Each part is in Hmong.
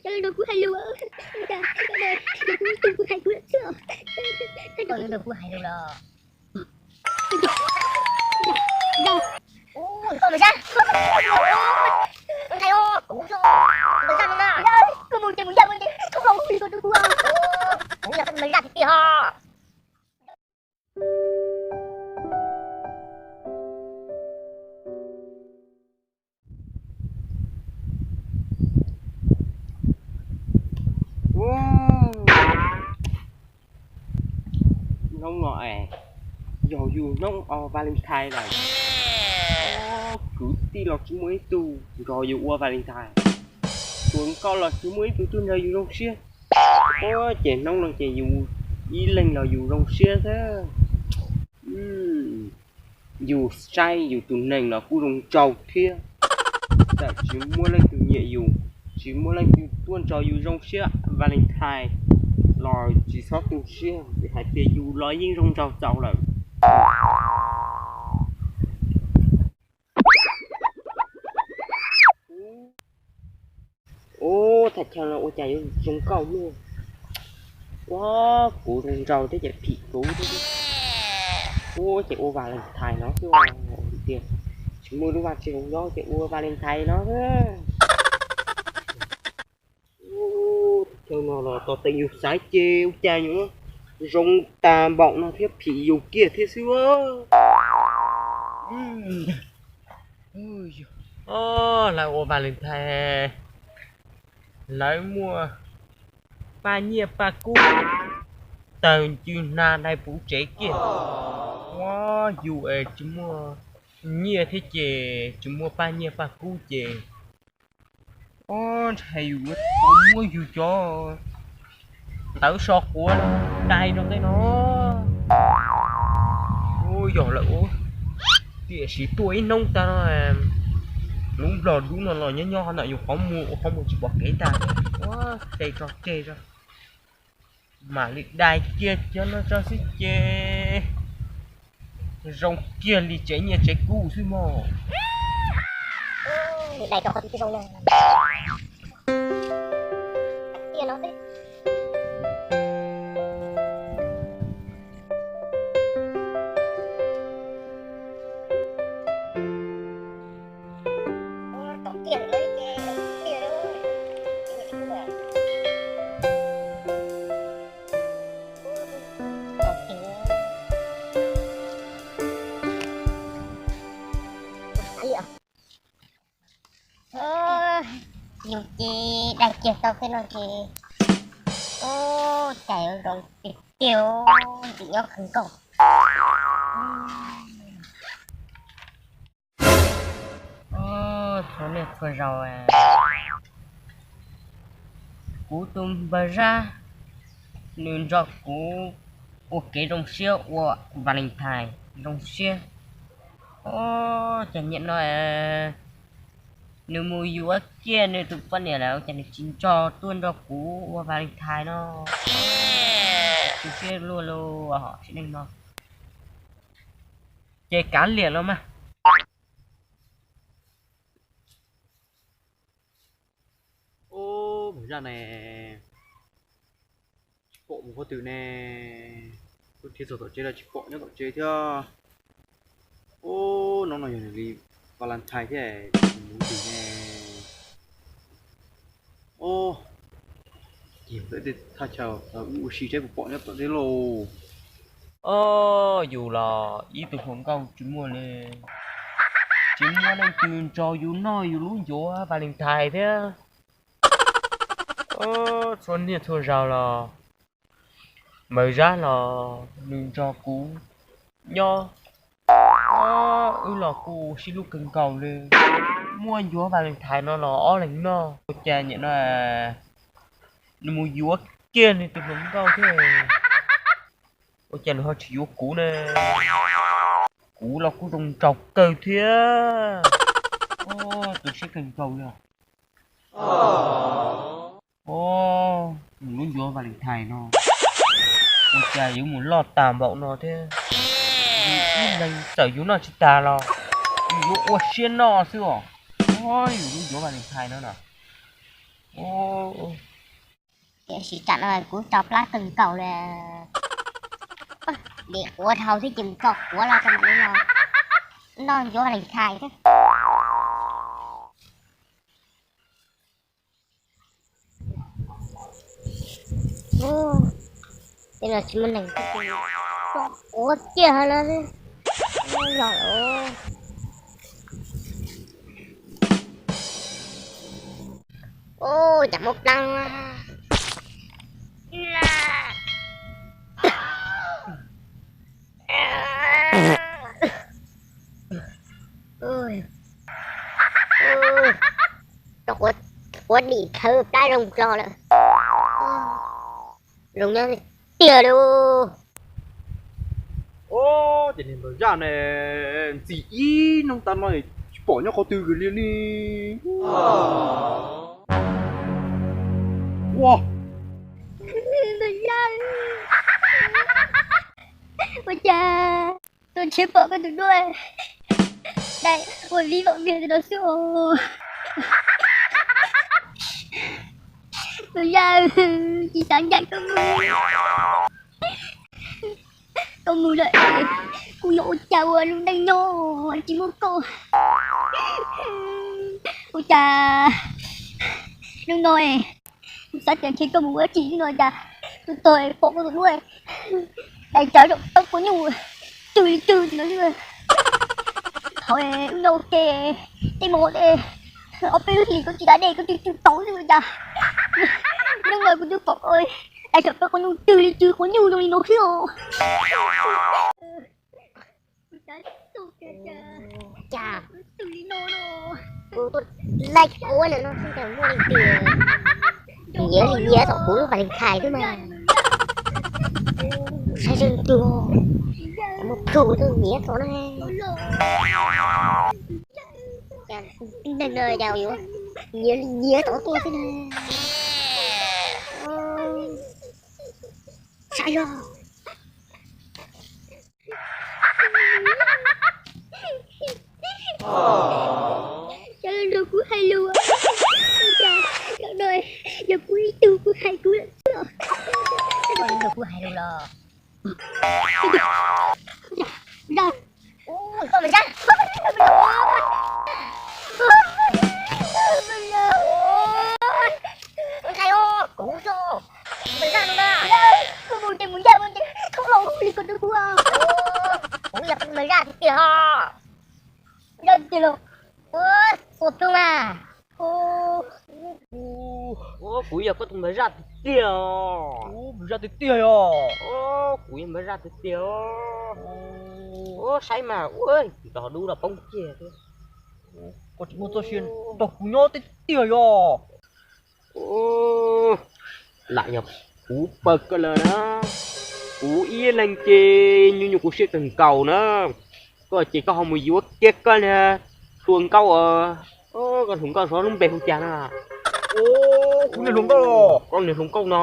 Cov no nrog kuv hais lus, cov no nrog kuv hais lus lawm xwb. Koj nrog kuv hais lus los? Koj mas zaj, koj mas zaj no na. Koj mus ces mus yam mus ces txhob los mus li ko rau kuv. Kuv yog koj mas zaj tiag tiag ho. Hnub no es yog yus hnub o Valentine lawm. Kwv tij los tsis muaj ib tug nrog yus ua Valentine, tsuas nkauj los tsis muaj ib tug tuaj nrog yus zoo siab. Ua ces hnub no ces yus ib leeg los yus zoo siab xwb. Yus saib yus tus neeg los kuj zoo nraug thiab, txawm tsis muaj leej twg nyiam yus, tsis muaj leej twg tuaj nrog yus zoo siab Valentine los tsis txhob tu siab, vim hais tias yus los yeej zoo nraug txaus lawm. Ub, thaj chaw no ua cas yuav zoo nkauj muaj. Ua, kuv zoo nraug thiab ces phim kuv thiab. Ua ces ua Valentine no xwb tiag, tsis muaj lub vaj tsis zoo nyob ces ua Valentine no. Thaj chaw no los tos teem yus xaiv ces ua cas yuav zoo tag npaum no thiab phim yus kiag thiab xwb. Lawv ua Valentine, lawv muaj paj nyiaj paj kub, tawg ncw hnav dai puv tsev kiag. Ua, yus es tsis muaj nyiaj thiab ces tsis muaj paj nyiaj paj kub ces, ua, ntshai yus yuav tau muab yus cov tawv so quav dai rau tej no. Ua, yog lawm ua, tiam sis tuaj ib hnub tag no, lub nplog dub no los nyob nyob qhov ntawm yus qhov muag ua qhov muag tsis pom kev tag. Ua, tseg tso tseg tso, mam li dai kiag cov no tso xwb ces zoo kiag li tsev nyiaj tsev kub xwb mog. Yus ces dai kiag tau tej no ces, ua, cas yuav zoo tiag tiag, tseem nyob kawg nkaus. Txhua niaj txhua zaus, kuv tus npawg Zab, nws nrog kuv ua kev zoo siab ua Valentine zoo siab. Ua, cas niaj no nws mus yuav kiag nws tus poj niam lawm, cas nws tsis nco tuaj nrog kuv ua Valentine no. Tu siab luaj luaj sim neej no. Ces kav liam los mas. Ub, npawg Zaj ne, tsis pom mus qhov twg ne. Wb thiaj txog tom tsev los tsis pom nyob tom tsev thiab. Ub, hnub no yog nws li Valentine thiab, mus twg ne. Ub, thaj chaw wb ua si saib puas pom nyob tom tsev lauj. Ob, yus los ib tug hluas nkauj tsis muaj li, tsis muaj leej twg nrog yus noj yus lub ncuav Valentine thiab. Txhua niaj txhua zaus los npawg Zab los nws nrog kuv nyob, wb los kuj sib hlub kawg nkaus li. Muaj ncuav Valentine no los ob leeg noj. Ua cas niaj no nws mus yuav kiag nws tus hluas nkauj thiab, ua cas nws ho tsis yuav kuv ne? Kuv los kuj zoo nraug kawg thiab. Tu siab kawg nkaus li. Mus lub ncuav Valentine no, ua cas yuav mus loj tag npaum no thiab? Yus ib leeg txawm yus noj tsis tag los yus yuav ua siab noj xwb os. Yus lub ncuav Valentine no na, ua Tiam sis tsam no kuv tso plab kawg nkaus li. Dim quav dhau thiab ces mus tso quav los rau mam li los noj ntsuav Valentine thiab. Tej no tsis muaj neeg, tso quav kiag no los. Ua cas muaj plab. Quav dim thawv plab zoo nplog lawm. Zoo nyob tiag li. Ces niag npawg zaj ne, ntxim ib hnub tas no tsis pom nyob qhov twg li li. Ua, ua cas tuaj tsheb pom koj tus duab dai ua vib vom viag no xwb os. Npawg zaj, tsis xav ncaim koj mus. Koj mus lawm kuv yuav ua cas ua lub neej nyob tsis muaj koj. Ua cas hnub no kuv xav tias ntshe koj mus ua dab tsi no cas tus tog pom koj tus duab dai tsawv zaum peb quav nyuj twg li twg no xwb. Thaum ub no ua ke tej hmo ob peb lub hlis koj tsis da dej koj twb tsw tau xwb cas hnub no kuv twb pom koj dai tsawv peb quav nyuj twg li twg quav nyuj zoo li no xwb os. Cas kuv tuaj laij quav no no xwb cas muaj leej twg nyiav li nyiav tom kuv lub Valentine xwb mas. Saib zeeg twg, muaj plhu twg nyiav tom na. Neeg no cas yuav nyiav li nyiav tom tuaj xwb na. Saib zog. Cov no kuv hais lus, cov no yog kuv ib tug kuv hais kuv lawm xwb os. Kuv hais lus los. Koj mas zaj. Ntshai os, kuv zoo mas zaj no na. Koj mus ces mus ncaj mus ces thaub los li koj twb kuv. Kuv yog koj tus mas zaj tiag tiag os. Zaj tiag los. Ua, ua tub mas. Kuv yog koj tus mas zaj tiag tiag os. Zaj tiag tiag yog. Kuv yog mas zaj tiag tiag os. Ua saib mas, ua, tsis tau dub los poob kiag thiab. Koj tsis muaj txoj sia nrog kuv nyob tiag tiag yog. Lam yog kuv pawg koj lawm na. Kuv ib leeg ces nyuaj nyuaj kuv siab kawg nkaus na. Koj ces koj ho mus yuav kiag koj niag hluas nkauj, koj hluas nkauj xyov lub npe hu cas na. Kuv niag hluas nkauj, koj niag hluas nkauj no.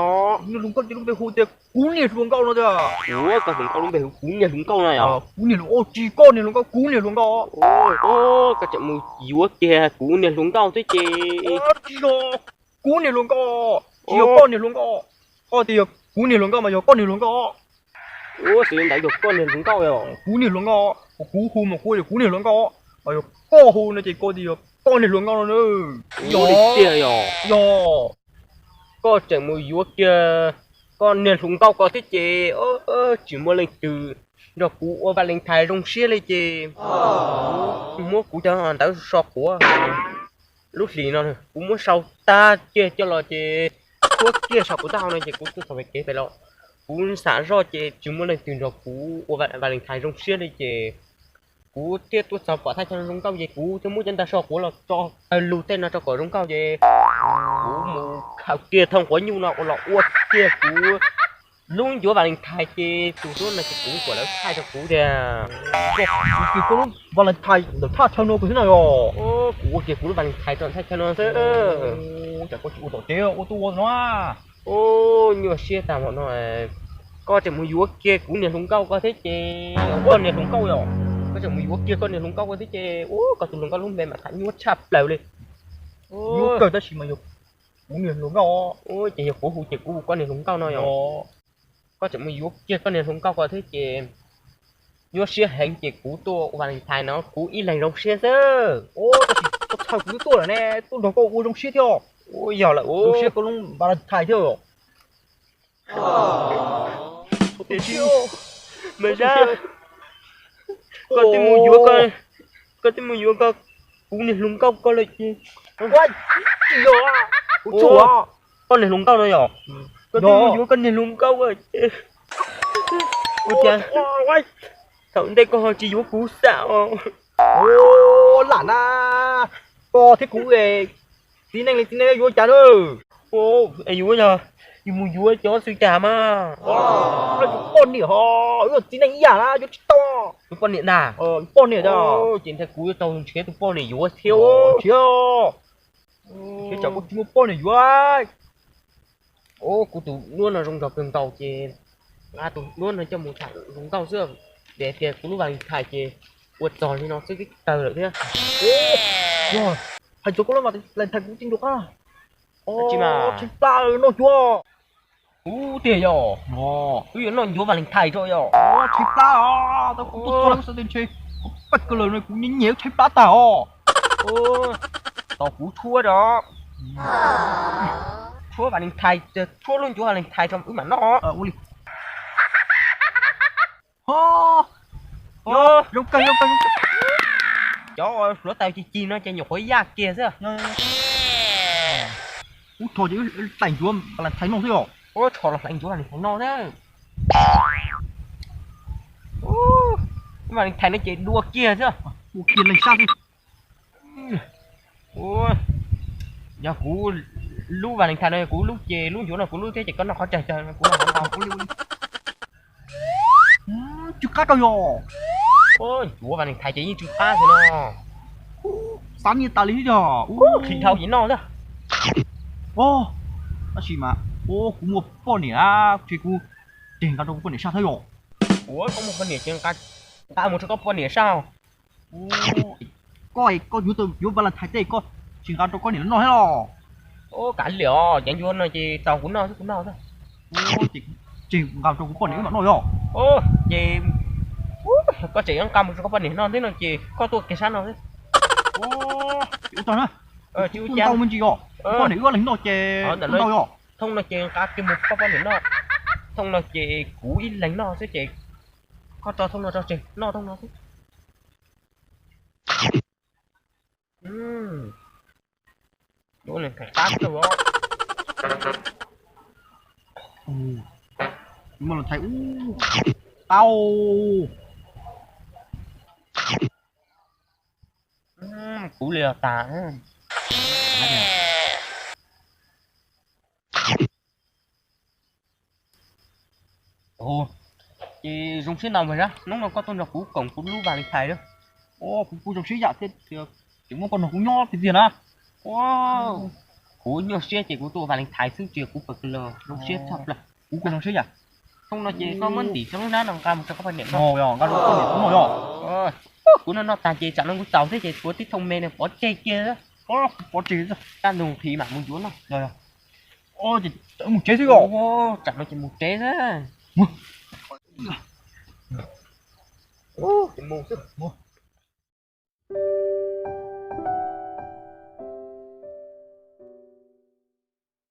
Niag hluas nkauj ces lub npe hu tias kuv niag hluas nkauj no tiag. Ua koj hluas nkauj lub npe hu kuv niag hluas nkauj no yog. Kuv niag hluas, tsis koj niag hluas nkauj, kuv niag hluas nkauj. Koj tseem mus yuav kiag kuv niag hluas nkauj thiab ces. Tsis yog kuv niag hluas nkauj, tsis yog koj niag hluas nkauj. Koj tias yog kuv niag hluas nkauj mas yog koj niag hluas nkauj. Ua xwb ntawd yog koj niag hluas nkauj yog. Kuv niag hluas nkauj, kuv hu mas kuv yog kuv niag hluas nkauj, yog koj hu no ces koj tias yog koj niag hluas nkauj no. Yog li tiag yog. Yog. Koj tseem mus yuav kiag koj niag hluas nkauj ko thiab ces tsis muaj leej twg nrog kuv ua Valentine zoo siab li ces muab kuv cov ntawd so quav. Lub hlis no kuv muab sau tag kiag coj los ces kuv kiag saum kuv taub hau no ces kuv tuaj txog pem kev pem los kuv xam zoj ces tsis muaj leej twg nrog kuv ua Valentine zoo siab li ces kuv thiaj tuaj txog pom thaj chaw zoo nkauj ces kuv thiaj muab cov ntawd so quav los tso lus tej no rau kom zoo nkauj ces kuv mus khaws kiag thooj quav nyuj no ua los ua kiag kuv lub ncuav Valentine ces tus duab no ces kuv kom lawv thaij rau kuv tias kuv kiag koj lub Valentine ntawm thaj chaw no kuv xwb na yog. Kuv ua kiag kuv lub Valentine rau thaj chaw no xwb. Cas koj tsis ua tom tsev ua tuaj ua no? Nyuaj siab tag npaum no. Koj tseem mus yuav kiag kuv niag hluas nkauj ko thiab ces, koj niag hluas nkauj yog, koj tseem mus yuav kiag koj niag hluas nkauj ko thiab ces, ua koj tus hluas nkauj lub npe mas tham nyuaj tshaj plaws li. Nyuaj kawg tab sis mas yog Kuv niag hluas nkauj. Ua ces yog kuv hu ces kuv hu koj niag hluas nkauj no yog. Koj tseem mus yuav kiag koj niag hluas nkauj ko thiab ces nyuaj siab heev ces kuv tuaj ua Valentine no kuv ib leeg zoo siab xwb. Tab sis koj txhawj kuv twb tuaj lawm ne, tuaj nrog koj ua zoo siab thiab. Ua yog lawm zoo siab koj lub Valentine thiab. Mas Zab, koj twb mus yuav, koj twb mus yuav koj, kuv niag hluas nkauj ko lawm ces. Koj niag hluas nkauj no yog, koj twb mus yuav koj niag hluas nkauj ko ces, ua cas thaum ntej koj ho tsis yuav kuv xwb os? Lam na, koj thiab kuv txiv neej li txiv neej yuav cas na? Es yuav yog yus mus yuav cov xwm cas mas. Yus poj niam ho, yus txiv neej ib yam na, yuav tsis tau. Tus poj niam ntag. Poj niam ces ntshai kuv yuav tau nrhiav tus poj niam yuav thiab. Nrhiav, nrhiav tsam kuv tsis muaj poj niam yuav. Kuv tus duab no zoo nraug kawg nkaus ces nqa tus duab no coj mus tham hluas nkauj xwb. Vim tias kuv lub Valentine ces ua txog li no xwb twb tawg lawm thiab. Hais txog koj lub Valentine kuv tsis nrog qab. Tsis mas tshaib plab noj cuav. Ub tiag yog, wb yuav noj ncuav Valentine rau yog. Tshaib plab os, tau kuv tuaj txog lub xav tias ntshe kuv paj kawg lawm no kuv nyiam nyiam tshaib plab tag os. Tos kuv tshuab rau. Tshuab Valentine, tshuab lub ncuav Valentine rau wb mam noj. Zoo kawg, zoo kawg, zoo kawg. Cov hluav taws ci ci no ces nyuam qhuav yaj kiag xwb. Ub, rho ces hlais ncuav Valentine noj xwb os. Ub, rho los hlais ncuav Valentine noj xwb. Valentine no ces dua kiag xwb. Dua kiag leej sab xwb. Yog kuv lub Valentine no yog kuv lub ces lub ncuav no kuv lub thiab ces koj noj qhov tsawg tsawg kuv noj qhov ntau. Tsw qab rau yog. Ncuav Valentine ces yeej tsw qab xwb no. Xav nyiaj tas li yog. Qhis dhau ces noj xwb. Tab sis mas, kuv muaj poj niam, ces kuv tseg nqa rau kuv poj niam saj thiab yog. Ua koj muaj poj niam ces nqa mus rau koj poj niam saj. Koj, koj yuav, yuav Valentine tej koj tsis nqa rau koj niam noj thiab los? Kav liam os, cov ncuav no ces tau kuv noj xwb kuv noj xwb. Ces nqa rau kuv poj niam wb mam noj yog. Ces koj tseem yuav nqa mus rau koj poj niam noj thiab no ces koj tuaj kiag sab no xwb. Ua tsaug na. Tsis ua cas, ntau me ntsis os. Poj niam wb ob leeg noj ces ntau yog. Thooj no ces nqa kiag mus koj poj niam noj. Thooj no ces kuv ib leeg noj xwb ces koj tso thooj no tso tseg noj thooj no xwb. Yuav lees thais qab rau os. Muaj lees thais ub. Tau. Kuv li los tas. Ces zoo siab ntau mas Zab, hnub no koj tuaj nrog kuv koom kuv lub Valentine na. Kuv kuj zoo siab yam thiab, tseem muab koj nrog kuv nyob tiag tiag na. Kuv nyuaj siab ces kuv tuaj Valentine xwb tsis yog kuv pawg kws los zoo siab tshaj plaws. Kuv kuj zoo siab yam. Hnub no ces koj muab ntim rau lub hnab no nqa mus rau koj poj niam noj. Nqa rau koj poj niam noj yog. Kuv noj noj tag ces tsam no kuv txaus thiab ces kuv tib thooj me no pov tseg kiag. Pov tseg, kaj ntug nqhis mam mus yuav noj. Mus tsev xwb yog. Tsam no ces mus tsev xwb. Ces mus xwb.